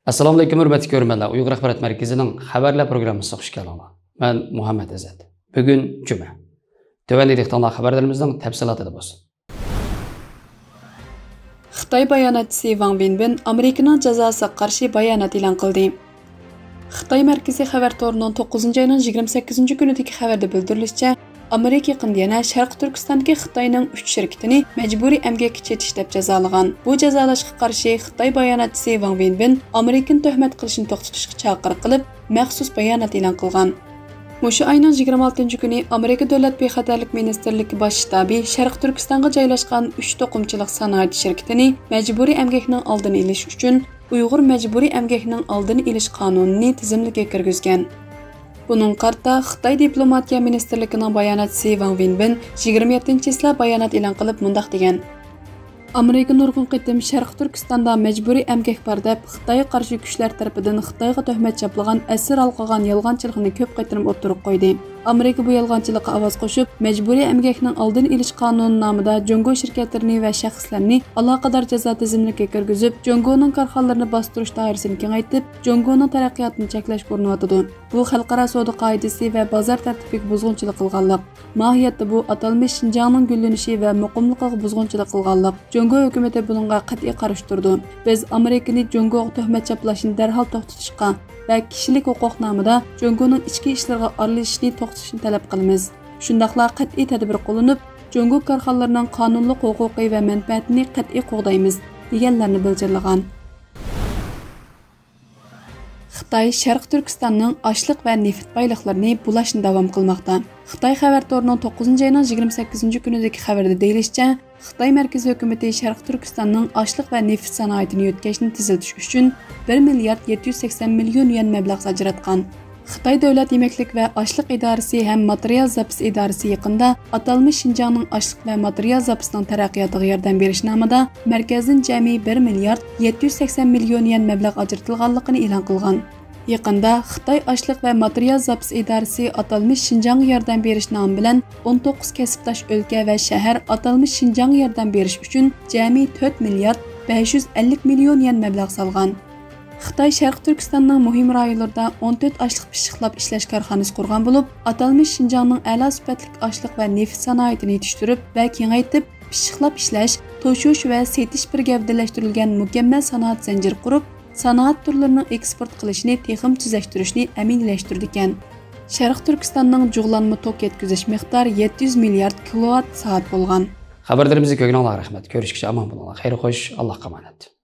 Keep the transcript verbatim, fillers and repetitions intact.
ئەسسالامۇئەلەيكۇم، ھۆرمەتلىك كۆرۈرمەنلەر. ئۇيغۇر ئاخبارات مەركىزىنىڭ خەۋەرلەر پروگراممىسىغا خۇش كەلدىڭلار. مەن مۇھەممەد ئىززەت. بۈگۈن جۈمە. تۆۋەندە دىققىتىڭلار خەۋەرلىرىمىزنىڭ تەپسىلاتىدا بولسۇن. خىتاي باياناتچىسى ۋاڭ ۋېنبىن ئامېرىكىنىڭ جازاسىغا قارشى بايانات ئېلان قىلدى. خىتاي مەركىزىي خەۋەر تورىنىڭ توققۇزىنچى ئاينىڭ يىگىرمە سەككىزىنچى كۈنىدىكى خەۋەردە بىلدۈرۈلۈشىچە، ئامېرىكا يېقىندا يەنە شەرقىي تۈركىستاندىكى خىتاينىڭ ئۈچ شىركىتىنى مەجبۇرىي ئەمگەككە چېتىش دەپ جازالىغان. بۇ جازالاشقا قارشى خىتاي باياناتچىسى ۋاڭ ۋېنبىن ئامېرىكىنى تۆھمەت قىلىشنى توختىتىشقا چاقىرىق قىلىپ، مەخسۇس بايانات ئېلان قىلغان. مۇشۇ ئاينىڭ يىگىرمە ئالتىنچى كۈنى ئامېرىكا دۆلەت بىخەتەرلىك مىنىستىرلىكى باش شتابى شەرقىي تۈركىستانغا جايلاشقان ئۈچ توقۇمىچىلىق سانائەت شىركىتىنى مەجبۇرىي ئەمگەكنىڭ ئالدىنى ئېلىش ئۈچۈن ئۇيغۇر مەجبۇرىي ئەمگەكنىڭ ئالدىنى ئېلىش قانۇنىنى تىزىملىككە كىرگۈزگەن. بۇنىڭغا قارىتا خىتاي دىپلوماتىيە مىنىستىرلىكىنىڭ باياناتچىسى ۋاڭ ۋېنبىن يىگىرمە يەتتىنچى چىسلا بايانات ئېلان قىلىپ مۇنداق دېگەن: ئامېرىكا نۇرغۇن قېتىم شەرقىي تۈركىستاندا مەجبۇرىي ئەمگەك بار دەپ، خىتايغا قارشى كۈچلەر تەرىپىدىن خىتايغا تۆھمەت چاپلىغان ئەسىر ھالقىغان يالغانچىلىقنى كۆپ قېتىم ئوتتۇرىغا قويدى. ئامېرىكا بۇ يالغانچىلىققا ئاۋاز قوشۇپ، مەجبۇرىي ئەمگەكنىڭ ئالدىنى ئېلىش قانۇنى نامىدا جۇڭگو شىركەتلىرىنى ۋە شەخسلەرنى ئالاقىدار جازا تىزىملىكىگە كىرگۈزۈپ، جۇڭگونىڭ كارخانىلىرىنى باستۇرۇش دائىرىسىنى كېڭەيتىپ، جۇڭگونىڭ تەرەققىياتىنى چەكلەشكە ئۇرۇنۇۋاتىدۇ. بۇ خەلقئارا سودا قائىدىسى ۋە بازار تەرتىپىگە بۇزغۇنچىلىق قىلغانلىق. ماھىيەتتە بۇ ئاتالمىش شىنجاڭنىڭ گۈللىنىشى ۋە مۇقىملىقىغا بۇزغۇنچىلىق قىلغانلىق. جۇڭگو ھۆكۈمىتى بۇنىڭغا قەتئىي قارشى تۇرىدۇ. بىز ئامېرىكىنى جۇڭگوغا تۆھمەت چاپلاشنى دەرھال توختىتىشقا ۋە كىشىلىك ھوقۇق نامىدا جۇڭگونىڭ ئىچكى ئىشلىرىغا ئارىلىشىشنى توختىتىشنى تەلەپ قىلىمىز. شۇنداقلا قەتئىي تەدبىر قوللىنىپ، جۇڭگو كارخانىلىرىنىڭ قانۇنلۇق ھوقۇقى ۋە مەنپەئەتىنى قەتئىي قوغدايمىز، دېگەنلەرنى بىلجىرلىغان. خىتاي شەرقىي تۈركىستاننىڭ ئاشلىق ۋە نېفىت بايلىقلىرىنى بۇلاشنى داۋام قىلماقتا. خىتاي خەۋەر تورىنىڭ توققۇزىنچى ئاينىڭ يىگىرمە سەككىزىنچى كۈنىدىكى خەۋىرىدە دېيىلىشىچە، خىتاي مەركىزىي ھۆكۈمىتى شەرقىي تۈركىستاننىڭ ئاشلىق ۋە نېفىت سانائىتىنى يۆتكەشنى تېزلىتىش ئۈچۈن بىر مىليارد يەتتە يۈز سەكسەن مىليون يۈەن مەبلەغ ئاجراتقان. خىتاي دۆلەت يېمەكلىك ۋە ئاشلىق ئىدارىسى ھەم ماتېرىيال زاپىسى ئىدارىسى يېقىندا ئاتالمىش شىنجاڭنىڭ ئاشلىق ۋە ماتېرىيال زاپىسىنىڭ تەرەققىياتىغا ياردەم بېرىش نامىدا مەركەزدىن جەمئىي بىر مىليارد يەتتە يۈز سەكسەن مىليون يۈەن مەبلەغ ئاجرىتىلغانلىقىنى ئېلان قىلغان. يېقىندا خىتاي ئاشلىق ۋە ماتېرىيال زاپىسى ئىدارىسى ئاتالمىش شىنجاڭغا ياردەم بېرىش نامى بىلەن ئون توققۇز كەسىپداش ئۆلكە ۋە شەھەر ئاتالمىش شىنجاڭغا ياردەم بېرىش ئۈچۈن جەمئىي تۆت مىليارد بەش يۈز ئەللىك مىليون يۈەن مەبلەغ سالغان. خىتاي شەرقىي تۈركىستاننىڭ مۇھىم رايونلىرىدا ئون تۆت ئاشلىق پىششىقلاپ ئىشلەش كارخانىسى قۇرغان بولۇپ، ئاتالمىش شىنجاڭنىڭ ئەلا سۈپەتلىك ئاشلىق ۋە نېفىت سانائىتىنى يېتىشتۈرۈپ ۋە كېڭەيتىپ، پىششىقلاپ ئىشلەش، توشۇش ۋە سېتىش بىر گەۋدىلەشتۈرۈلگەن مۇكەممەل سانائەت زەنجىرى قۇرۇپ، سانائەت تۈرلىرىنىڭ ئېكسپورت قىلىشىنى تېخىمۇ تېزلەشتۈرۈشنى ئەمەلىيلەشتۈرىدىكەن. شەرقىي تۈركىستاننىڭ جۇغلانما توك يەتكۈزۈش مىقدارى يەتتە يۈز مىليارد كىلوۋات سائەت بولغان. خەۋەرلىرىمىزنى كۆرگىنىڭلارغا رەھمەت. كۆرۈشكىچە ئامان بولۇڭلار. خەير خوش، ئاللاھقا ئامانەت.